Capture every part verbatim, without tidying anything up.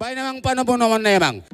Baen amang panomunomuna amang.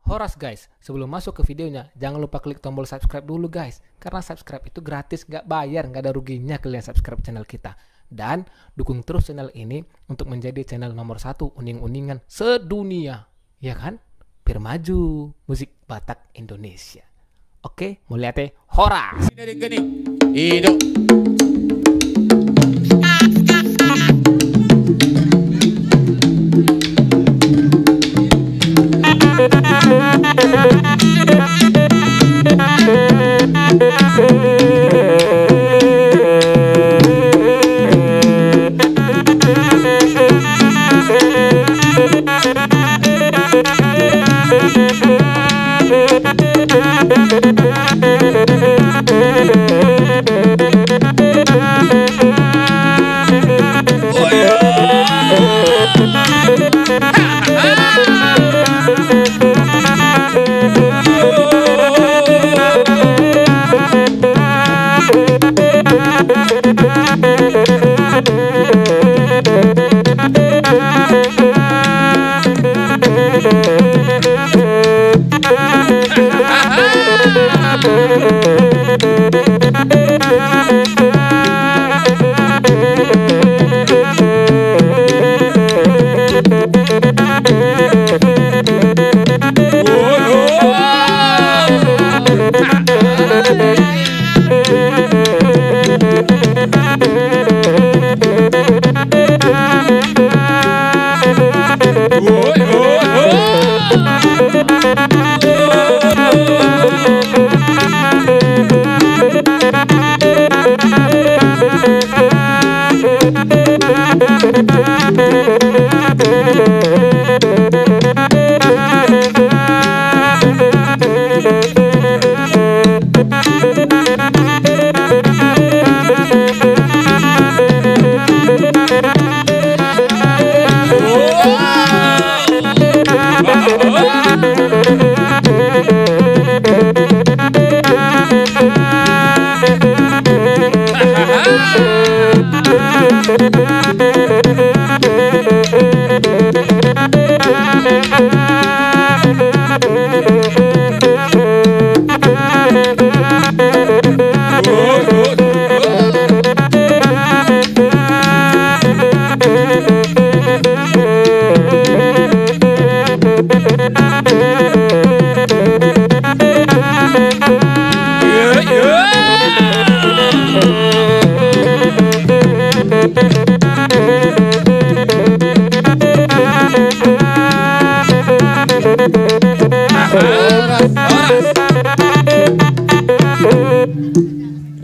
Horas guys, sebelum masuk ke videonya, jangan lupa klik tombol subscribe dulu guys. Karena subscribe itu gratis, nggak bayar, nggak ada ruginya kalian subscribe channel kita. Dan dukung terus channel ini untuk menjadi channel nomor satu uning-uningan sedunia. Ya kan? Biar maju musik Batak Indonesia. Oke, mauliate, horas. Ido.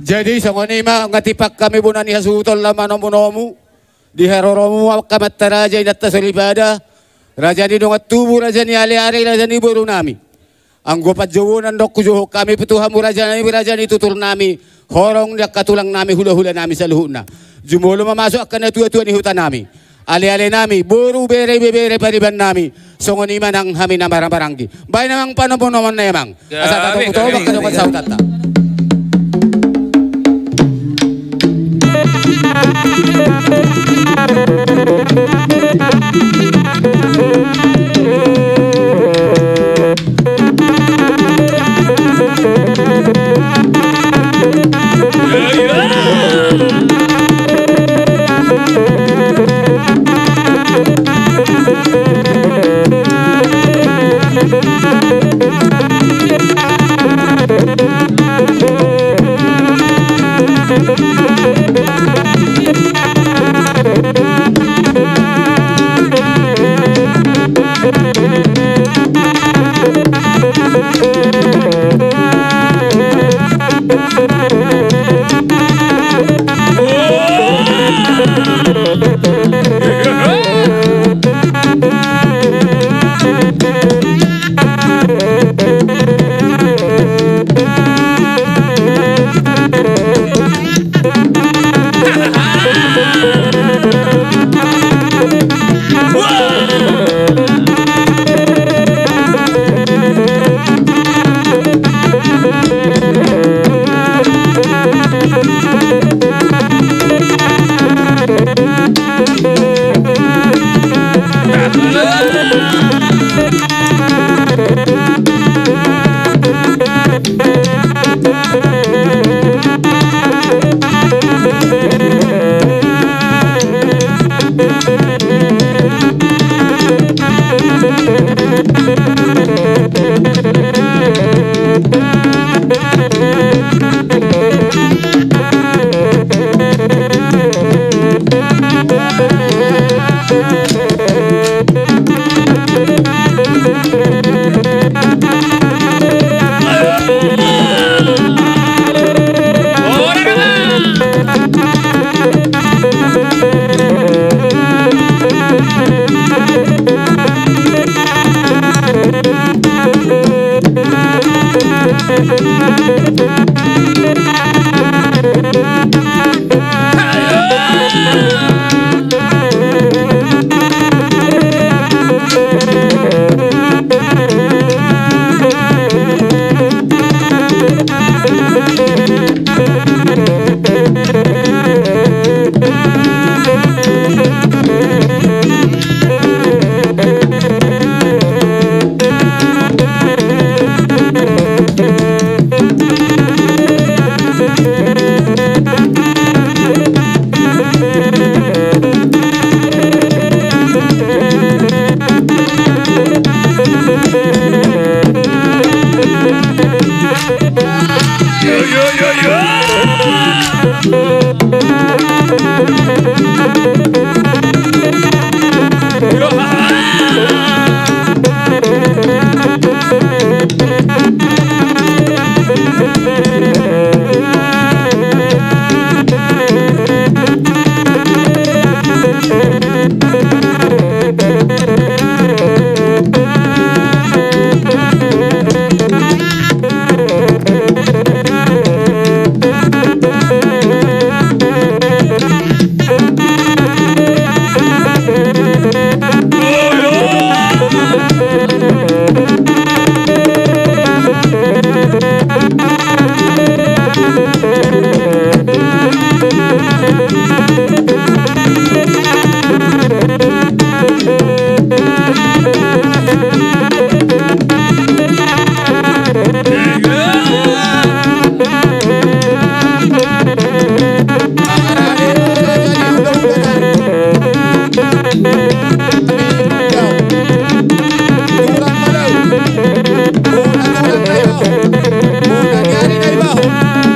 Jadi songon i ma, nga tipak hami bona ni hasuhuton laho manomunomu. Di haroromu angka amanta raja, inanta soripada, raja ni dongan tubu, raja ni aleale, raja ni boru nami. Anggo panjouon na ndok hujohon hami pe tu hamu raja nami, raja ni tutur nami, horong ni angka tulang nami, hulahula nami saluhutna. Jumolo ma masuk angka natuatua ni huta nami, aleale nami, boru, bere, ibebere, pariban nami. Songon i ma nang hami na marhahamaranggi. Baen amang panomunomuna amang. Asa tatomu toba kadongan sahutanta.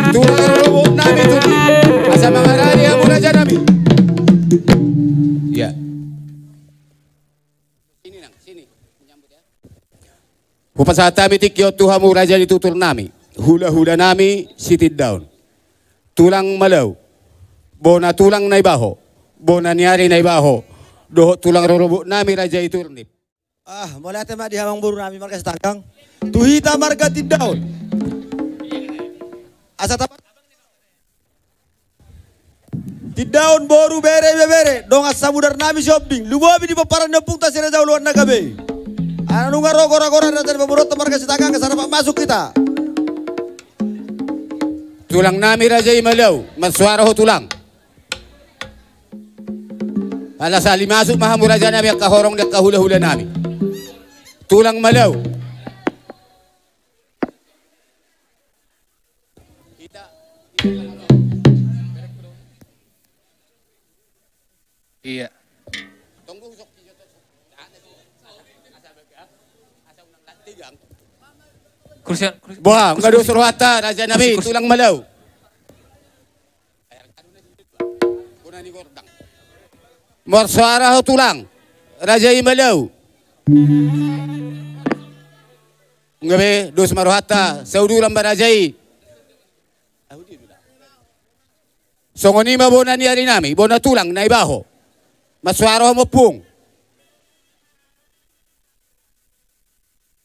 Tulang rorobot nami tu, asa mangarade hamu raja nami. Ya. Sini, Nang, sini. Hupasahat hami tingki on tu hamu raja ni tutur nami, hulahula nami Sitindaon, tulang Malau, bona tulang Naibaho, bona ni ari Naibaho, dohot tulang rorobot nami raja i Turnip. Ah, mauliate ma di amangboru nami marga Sitanggang, tu hita marga Tindaon. Asa tapa Tindaon, boru, bere, ibebere, dongan samudar nami Sihombing, lumobi di pomparan ni ompungta si Raja Oloan na gabe. Ala nunga ro gora-gora raja ni pamoruonta marga Sitanggang, asa dapat masuk hita. Tulang nami raja i Malau, marsuara ho tulang. Ala sahali masuk ma hamu raja nami, angka horong ni angka hulahula nami. Tulang Malau. Iya. Kursi, kursi. Boha, kursi, nunga dos rohanta, raja nami, kursi, kursi. Tulang Malau. Marsuara ho tulang, raja i Malau. Nunga be, dos ma rohanta, saudulan ma raja i. Songon i ma bona ni ari nami, bona tulang Naibaho. Marsuara ho ma ompung.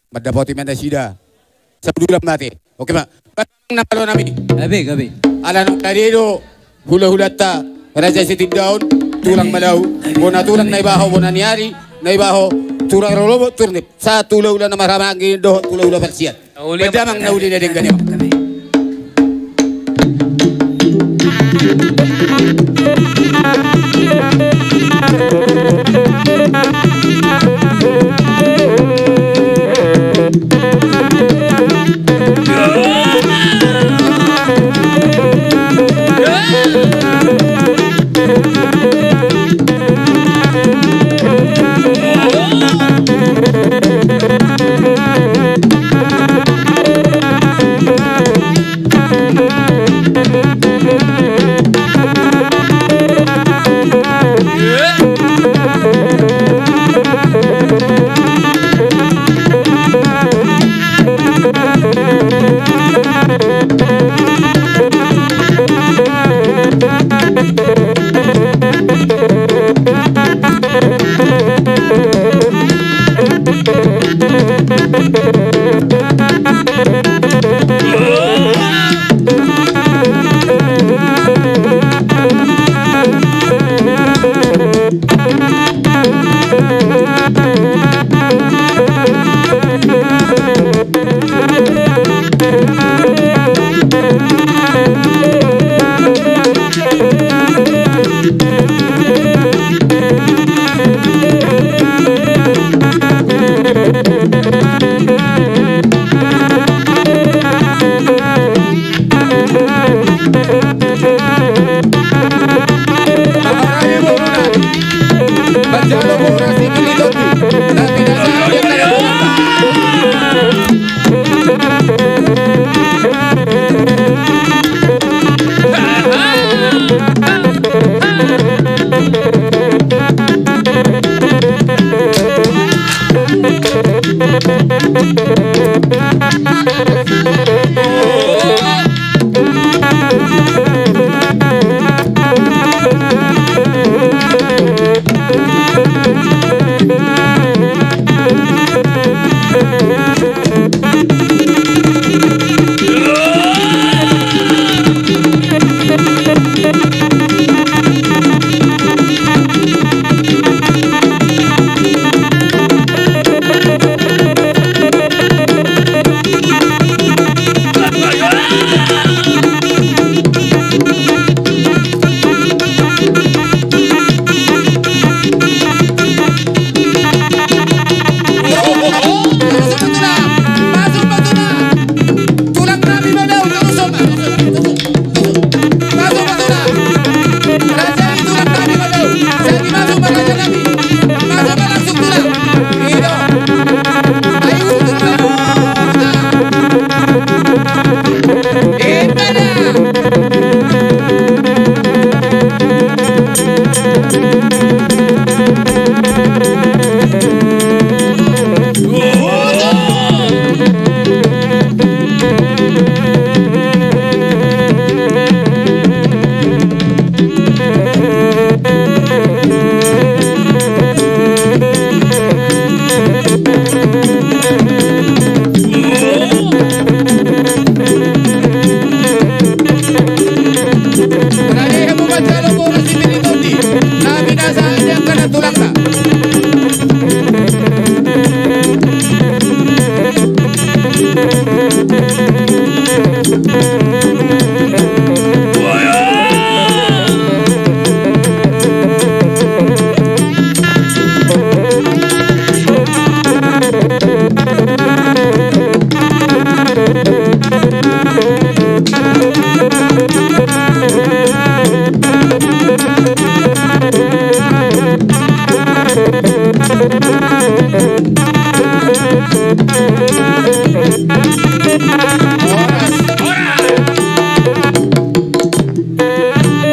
Mandapoti ma nasida. Saudulan ma ate. Oke ma. Bahen na malo nami. Gabe, gabe. Ala nunga didok hulahulanta raja Sitindaon, tulang Malau, bona tulang Naibaho, bona ni ari Naibaho, tulang rorobot Turnip. Sahat tu hulahula na marhahamaranggi dohot hulahula parsian. Bahen damang na uli na denggan i.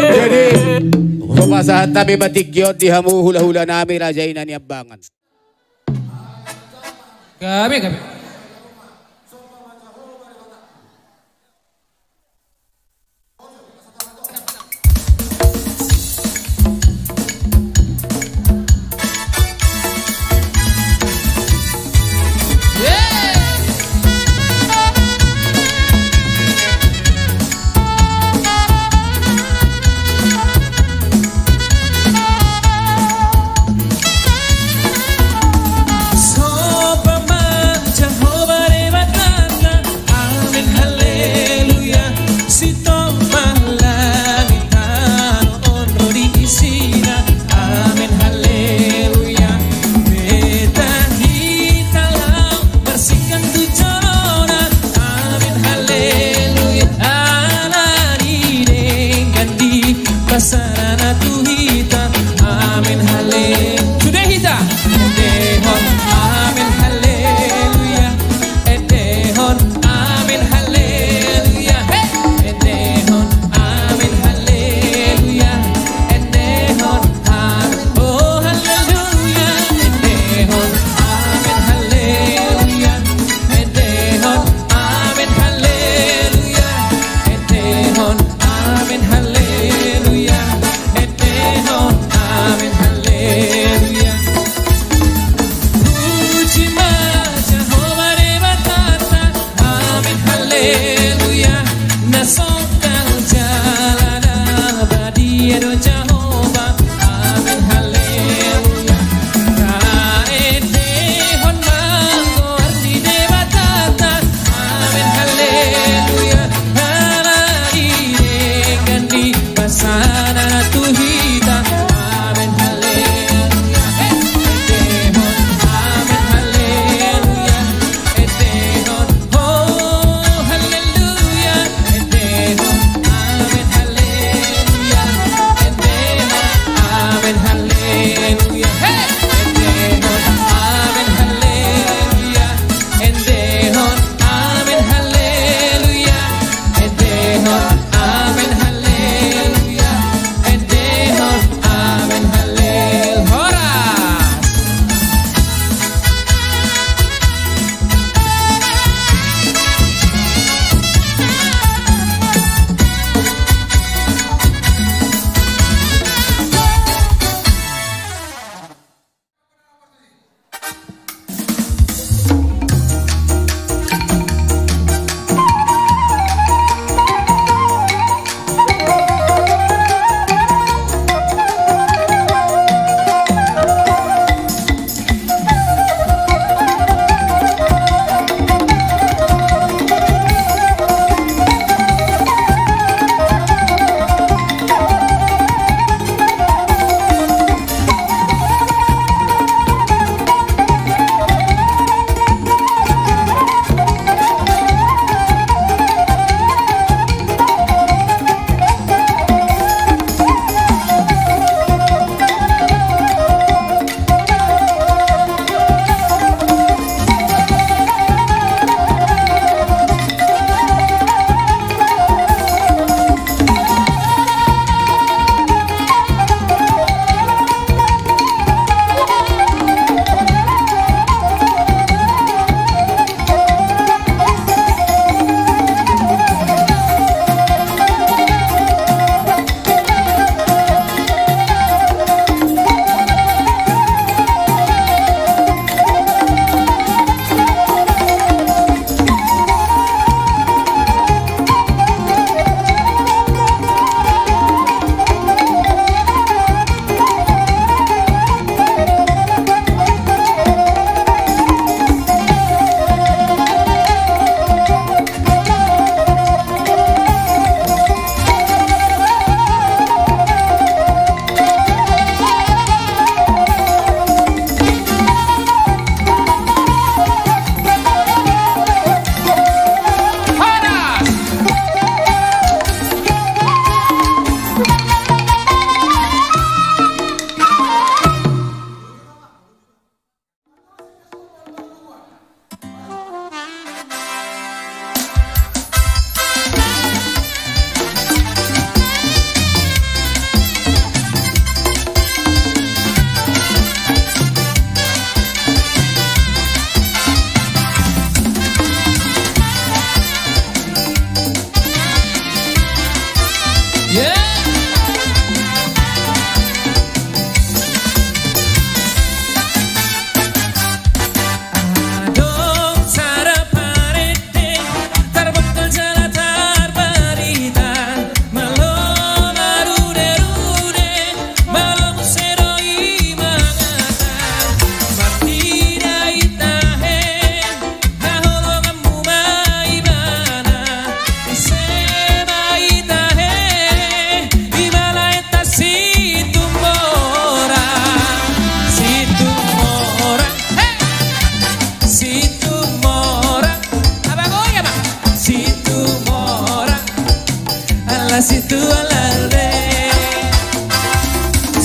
Jadi, hupasahat hami ma tingki on di hamu hulahula nami, raja i na niambangan. Gabe, gabe.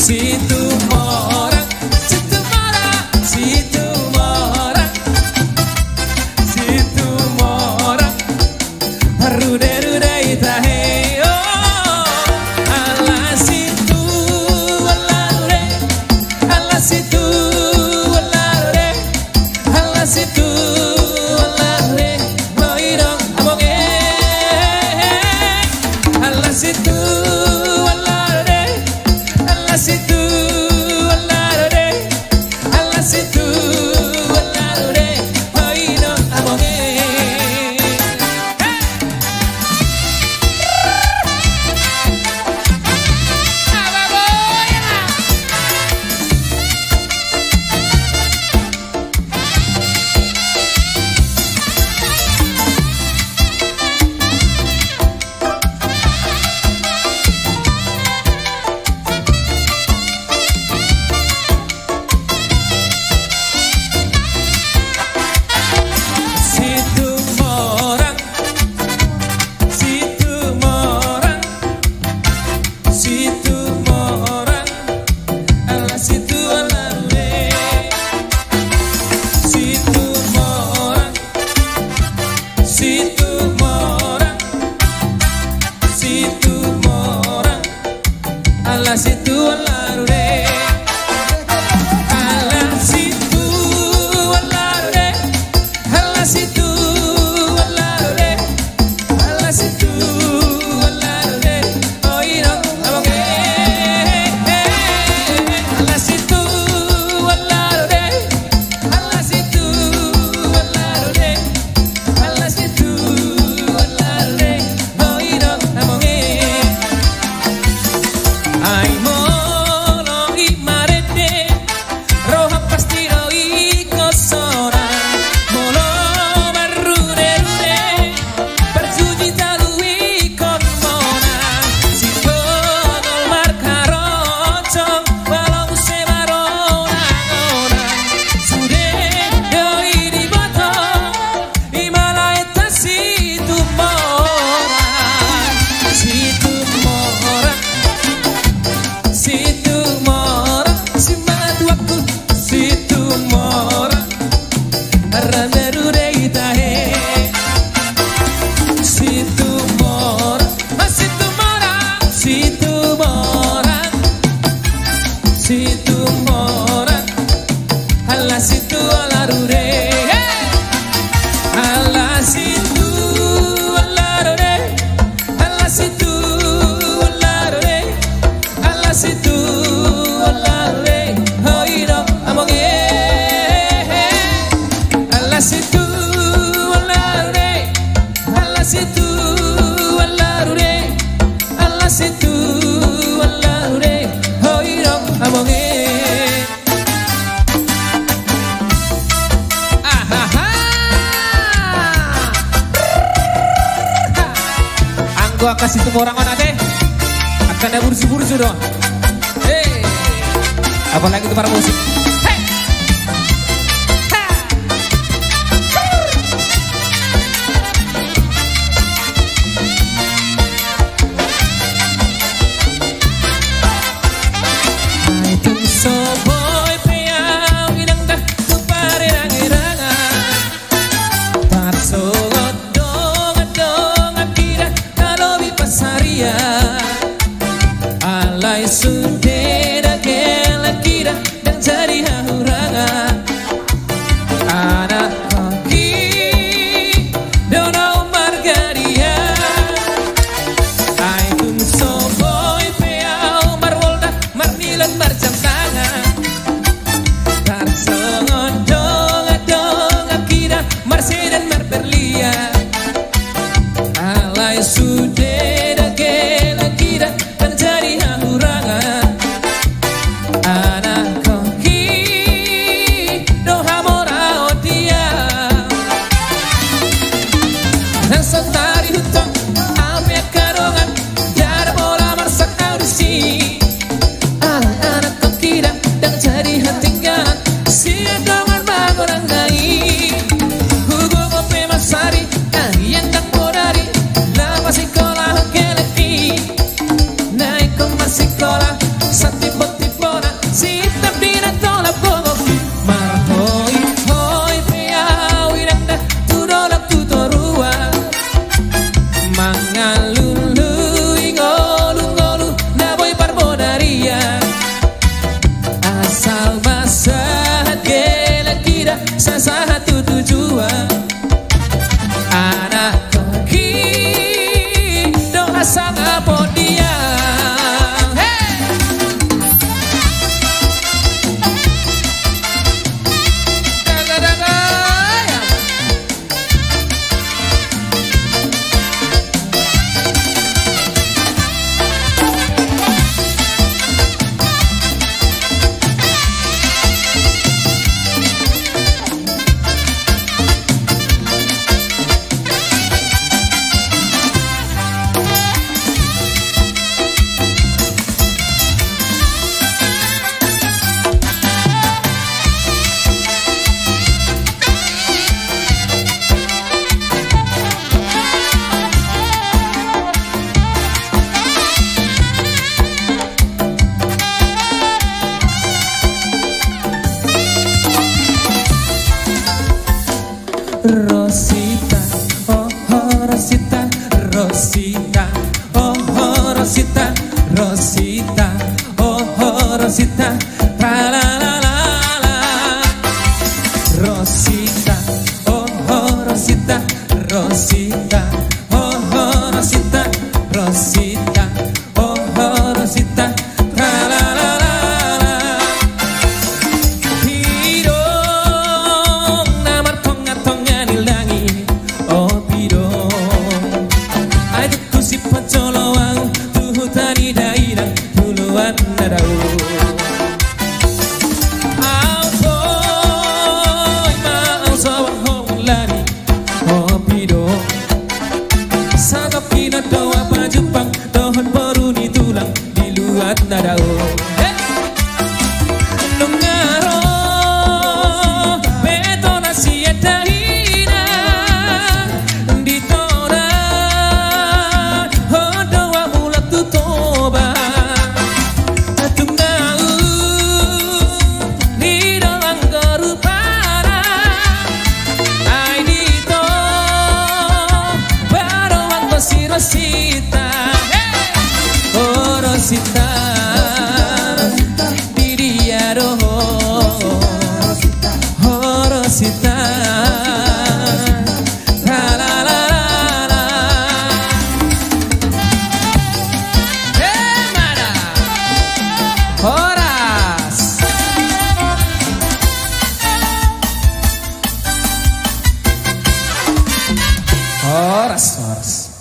Situmorang, Situmorang, Situmorang, Situmorang. Rude, rude, ita he, oh. Ala Situmorang, ala Situmorang, ala Situmorang. Oi, dong, among e. Ala Situmorang, ala Situmorang, ala Situmorang. Oi, dong, among e. Situmorang, Situmorang, Situmorang. Ala Situmorang, Situmorang, Situmorang, Situmorang. Ala Situmorang, ala Situmorang, ala Situmorang, ala Situmorang. Oi, dong, among e. Ala Situmorang, ala Situmorang, ala Situmorang. Oi, dong, among e. Ai molo i marende, roham pasti do ingkon sonang. Molo marruderude, parjuji talu ingkon monang. Sipogol markaroncong, molo muse maronang-onang. Sude do i diboto, i ma lae ta Situmorang, Situmorang, Situmorang, si ma tuaku, Situmorang. Rude, rude, ita he. Situmorang, ah, Situmorang, Situmorang, Situmorang. Ala Situmorang, rude. Ala Situmorang, rude. Ala Situmorang, rude. Ala Situmorang, rude. Oi, dong, among e. Ala Situmorang, rude. Ala Situmorang, rude. Ala Situmorang, rude. Oi, dong, among e. Ahaha. Anggo angka Situmorang on ate, angka na burju-burju do. Hei. Apalagi tu para musik. Hei. Ha. Ai tung so boi pe au inang da tu parerangerangan, parsongon dongan-dongan di da na lobi pasarian. Alai sude da gelak i da, ndang jadi Rosita, oh, oh, Rosita, Rosita, oh, oh, Rosita, Rosita, oh, oh, Rosita, tra la la la la. Rosita, oh, oh, Rosita, Rosita, oh, oh, Rosita, Rosita, oh, oh, Rosita, tra la la la la. Pidong na martongatonga ni langit, oh, pidong. Ai tuku si pancoloan tu huta ni dainang, tu luat na dao. Au boi ma au soang ho lari, oh, pidong. Sangkap kina doa pajumpang dohot boru ni tulang di luat na dao. He! Nunga ro be tona sian dainang di tona, ho doa mulak tu Toba. Tung na uli do anggo rupana. Ai di Toba do anggo si Rosita. He! Oh, Rosita, di dia do ho? Oh, Rosita, la la la la la. He, mana? Horas. Horas, horas.